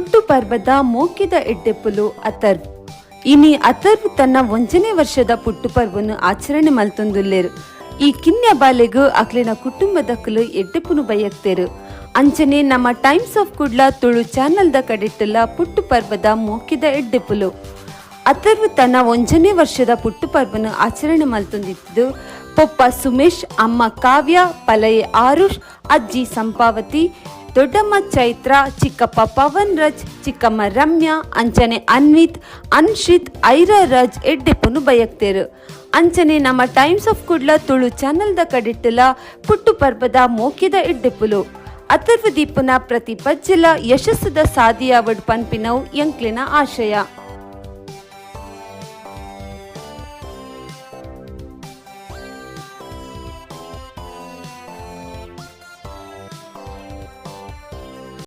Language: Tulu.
ಪುಟ್ಟು ಪರ್ಬದ ಮೋಕೆದ ಎಡ್ಡೆಪ್ಪುಲು ಅಥರ್ವ್. ಇನಿ ಅಥರ್ವ್ ತನ್ನ ಒಂಜನೇ ವರ್ಷದ ಪುಟ್ಟು ಪರ್ಬನ್ ಆಚರಣೆ ಮಲ್ತೊಂದುಲ್ಲೆರ್. ಈ ಕಿನ್ಯ ಬಾಲೆಗ್ ಅಕ್ಲೆನ ಕುಟುಂಬದಕುಲು ಎಡ್ಡೆಪ್ಪುನು ಬಯಕ್ತೆರ್. ಅಂಚನೆ ನಮ್ಮ times of Kudla Tulu channel ದ ಕಡೆಟ್ಟುಲ ಪುಟ್ಟು ಪರ್ಬದ ಮೋಕೆದ ಎಡ್ಡೆಪ್ಪುಲು. ಅಥರ್ವ್ ತನ್ನ ಒಂಜನೇ ವರ್ಷದ ಪುಟ್ಟು ಪರ್ಬನ್ ಆಚರಣೆ ಮಲ್ತೊಂದಿತ್ತುದು ಪೊಪ್ಪ ಸುಮೇಶ್, ಅಮ್ಮ ಕಾವ್ಯ, ಪಲಯೆ ಆರುಷ್, ಅಜ್ಜಿ ಸಂಪಾವತಿ, ದೊಡ್ಡಮ್ಮ ಚೈತ್ರ, ಚಿಕ್ಕಪ್ಪ ಪವನ್ ರಾಜ್, ಚಿಕ್ಕಮ್ಮ ರಮ್ಯಾ, ಅಂಚನೆ ಅನ್ವಿತ್, ಅನ್ಶಿತ್, ಐರಾ ರಾಜ್ ಎಡ್ಡೆಪ್ಪುನು ಬಯಕ್ತೆರ್. ಅಂಚನೆ ನಮ್ಮ times of Kudla Tulu channel ದ ಕಡೆಟ್ಟುಲ ಪುಟ್ಟು ಪರ್ಬದ ಮೋಕೆದ ಎಡ್ಡೆಪ್ಪುಲು. ಅಥರ್ವ ದೀಪುನ ಪ್ರತಿ ಪಜ್ಜೆಲ ಯಶಸ್ಸುದ ಸಾದಿಯಾವಡ್ ಪನ್ಪಿನವು ಎಂಕ್ಲೆನ ಆಶಯ.